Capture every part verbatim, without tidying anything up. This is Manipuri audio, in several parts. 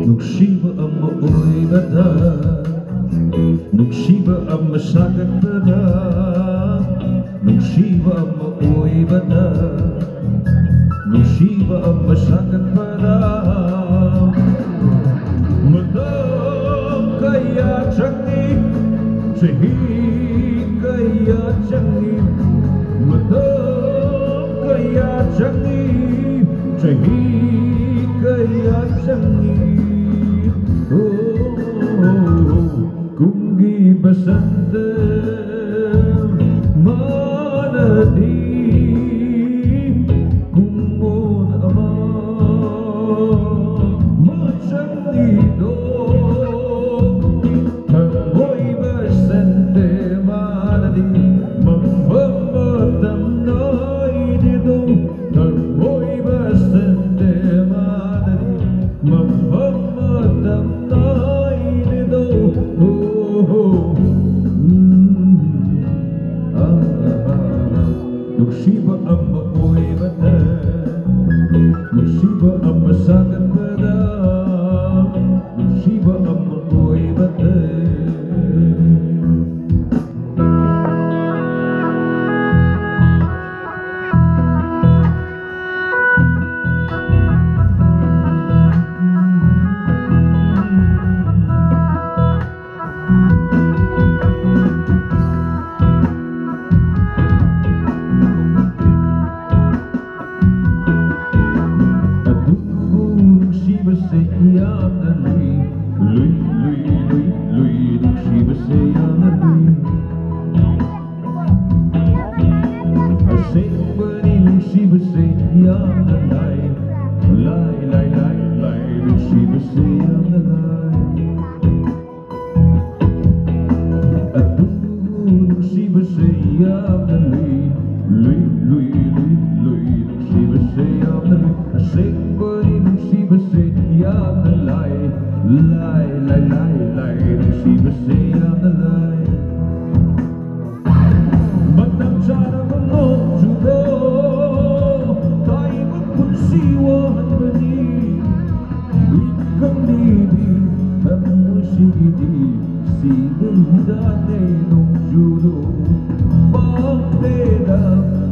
ꯅꯨꯡꯁꯤꯕ ꯑꯃ ꯑꯣꯏꯕꯗ, ꯅꯨꯡꯁꯤꯕ ꯑꯃ ꯁꯥꯒꯠꯄꯗ, ꯅꯨꯡꯁꯤꯕ ꯑꯃ ꯑꯣꯏꯕꯗ, ꯅꯨꯡꯁꯤꯕ ꯑꯃ ꯁꯥꯒꯠꯄꯗ ꯃꯇꯝ ꯀꯌꯥ ꯆꯪꯏ, ꯆꯍꯤ ꯀꯌꯥ ꯆꯪꯏ, ꯃꯇꯝ ꯀꯌꯥ ꯆꯪꯏ, ꯆꯍꯤ ꯀꯌꯥ ꯆꯪꯏ꯫ ꯑꯣ, ꯀꯨꯝꯒꯤ ꯕꯁꯟꯇ ꯃꯥꯅꯗꯤ ꯀꯨꯝꯑꯣꯟ ꯑꯃ ꯃꯆꯪꯏꯗꯣ꯫ ꯊꯃꯣꯏ ꯕꯁꯟꯇ ꯃꯥꯅꯗꯤ ꯃꯐꯝ ꯃꯇꯝ ꯅꯥꯏꯗꯦꯗꯣ꯫ ꯊꯃꯣꯏ ꯕꯁꯟꯇ ꯃꯥꯅꯗꯤ ꯃꯐꯝ ꯃꯇꯝ ꯅꯥꯏꯗꯦꯗꯣ꯫ ꯍꯣ, ꯍꯣ꯫ ꯎꯝ꯫ ꯑꯥ, ꯑꯥ, ꯑꯥ꯫ ꯅꯨꯡꯁꯤꯕ ꯑꯃ ꯑꯣꯏꯕꯗ, ꯅꯨꯡꯁꯤꯕ ꯑꯃ ꯁꯥꯒꯠꯄꯗ, ꯅꯨꯡꯁꯤꯕ ꯑꯃ ꯑꯣꯏꯕꯗ꯫ ꯑꯗꯨꯕꯨ ꯅꯨꯡꯁꯤꯕꯁꯦ ꯌꯥꯝꯅ ꯂꯨꯏ, ꯂꯨꯏ, ꯂꯨꯏ, ꯂꯨꯏ, ꯂꯨꯏ, ꯅꯨꯡꯁꯤꯕꯁꯦ ꯌꯥꯝꯅ ꯂꯨꯏ꯫ ꯑꯁꯦꯡꯕꯅꯤ ꯅꯨꯡꯁꯤꯕꯁꯦ ꯌꯥꯝꯅ ꯂꯥꯏ, ꯂꯥꯏ, ꯂꯥꯏ, ꯂꯥꯏ, ꯂꯥꯏ, ꯅꯨꯡꯁꯤꯕꯁꯦ ꯌꯥꯝꯅ ꯂꯥꯏ꯫ ꯑꯗꯨꯕꯨ ꯅꯨꯡꯁꯤꯕꯁꯦ ꯌꯥꯝꯅ ꯂꯨꯏ, ꯂꯨꯏ, ꯂꯨꯏ, ꯂꯨꯏ, ꯂꯨꯏ, ꯅꯨꯡꯁꯤꯕꯁꯦ ꯌꯥꯝꯅ ꯂꯨꯏ꯫ ꯑꯁꯦꯡꯕꯅꯤ ꯅꯨꯡꯁꯤꯕꯁꯦ ꯌꯥꯝꯅ ꯂꯥꯏ, ꯂꯥꯏ, ꯂꯥꯏ, ꯂꯥꯏ, ꯂꯥꯏ, ꯅꯨꯡꯁꯤꯕꯁꯦ ꯌꯥꯝꯅ ꯂꯥꯏ꯫ ꯃꯇꯝ ꯆꯥꯅꯕ ꯅꯣꯡ ꯆꯨꯔꯣ, ꯇꯥꯏꯕ ꯄꯨꯟꯁꯤ ꯋꯥꯍꯟꯕꯅꯤ꯫ ꯃꯤꯠ ꯀꯪꯂꯤ ꯁꯤꯒꯤꯗꯤ ꯁꯤꯒ ꯍꯤꯗꯥꯛꯅꯦ ꯅꯣꯡꯖꯨꯗꯣ ꯃꯥꯡꯈ꯭ꯔꯦꯗ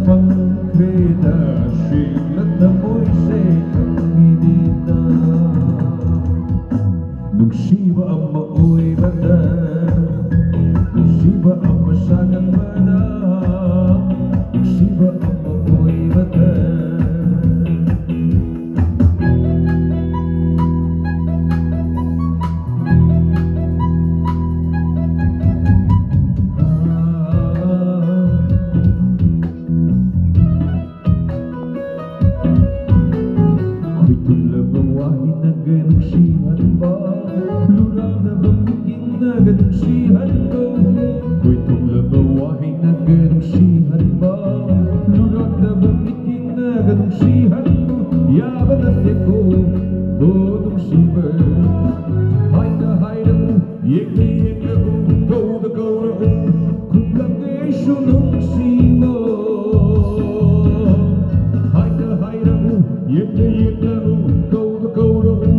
ꯃꯥꯡꯈ꯭ꯔꯦꯗ ꯁꯤꯡꯂꯛ ꯊꯃꯣꯏꯁꯦ ꯈꯪꯕꯤꯗꯦꯗ ꯅꯨꯡꯁꯤꯕ ꯑꯃ ꯑꯣꯏꯕꯗ ꯅꯨꯡꯁꯤꯕ ꯑꯃ ꯁꯥꯒꯟꯕꯗ ꯅꯨꯡꯁꯤꯕ ꯑꯃ ꯑꯣꯏꯕꯗ ꯈꯣꯏꯊꯨꯝꯂꯕ ꯋꯥꯍꯩꯅꯒ ꯅꯨꯡꯁꯤꯍꯟꯕ ꯂꯨꯔꯝꯂꯕ ꯃꯤꯠꯌꯦꯡꯅꯒ ꯅꯨꯡꯁꯤꯍꯟꯕ ꯈꯣꯏꯊꯨꯝꯂꯕ ꯋꯥꯍꯩꯅꯒ ꯅꯨꯡꯁꯤꯍꯟꯕ ꯂꯨꯔꯝꯂꯕ ꯃꯤꯠꯌꯦꯡꯅꯒ ꯅꯨꯡꯁꯤꯍꯟꯕ ꯌꯥꯕ ꯅꯠꯇꯦꯀꯣ ꯍꯣ ꯅꯨꯡꯁꯤꯕ ꯍꯥꯏꯅ ꯍꯥꯏꯔꯛꯎ ꯌꯦꯡꯅ ꯌꯦꯡꯂꯛꯎ ꯀꯧꯗ ꯀꯧꯔꯛꯎ ꯈꯨꯝꯂꯛꯀꯦ ꯑꯩꯁꯨ ꯅꯨꯡꯁꯤꯕ ꯍꯥꯏꯅ ꯍꯥꯏꯔꯛꯎ ꯌꯦꯡꯅ ꯌꯦꯡꯂꯛꯎ ꯀꯧꯗ ꯀꯧꯔꯛꯎ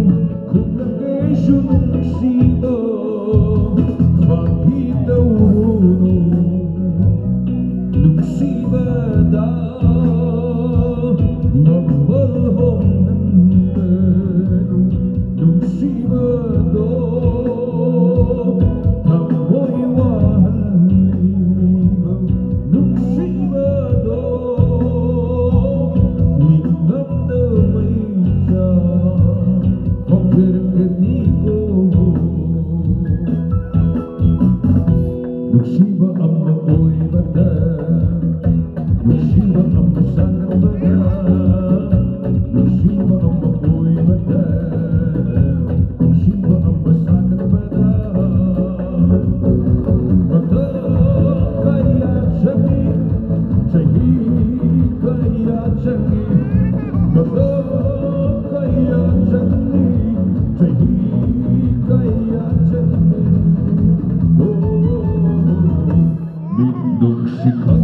ꯈꯨꯝꯂꯛꯀꯦ ꯑꯩꯁꯨ ꯅꯨꯡꯁꯤꯕ ꯐꯥꯒꯤ ꯇꯧꯔꯨꯅꯨ ꯅꯨꯡꯁꯤꯕꯗ ꯃꯃꯜ ꯍꯣꯡꯍꯟꯒꯅꯨ ꯅꯨꯡꯁꯤꯕꯗꯣ ꯊꯃꯣꯏ ꯋꯥꯍꯜꯂꯤꯕ ꯅꯨꯡꯁꯤꯕꯗꯣ ꯃꯤꯉꯝꯗ ꯃꯩꯆꯥꯛ ꯐꯥꯎꯖꯔꯛꯀꯅꯤꯀꯣ ꯅꯨꯡꯁꯤꯕ ꯑꯃ ꯑꯣꯏꯕꯗ ꯅꯨꯡꯁꯤꯕ ꯑꯃ ꯁꯥꯒꯠꯄꯗ ꯅꯨꯡꯁꯤꯕ ꯑꯃ ꯑꯣꯏꯕꯗ ꯅꯨꯡꯁꯤꯕ ꯑꯃ ꯁꯥꯒꯠꯄꯗ ꯃꯇꯝ ꯀꯌꯥ ꯆꯪꯏ ꯆꯍꯤ ꯀꯌꯥ ꯆꯪꯏ ꯃꯇꯝ ꯀꯌꯥ ꯆꯪꯏ ꯆꯍꯤ ꯀꯌꯥ ꯆꯪꯏ ꯃꯤꯠ ꯅꯨꯡꯁꯤ ꯈꯪ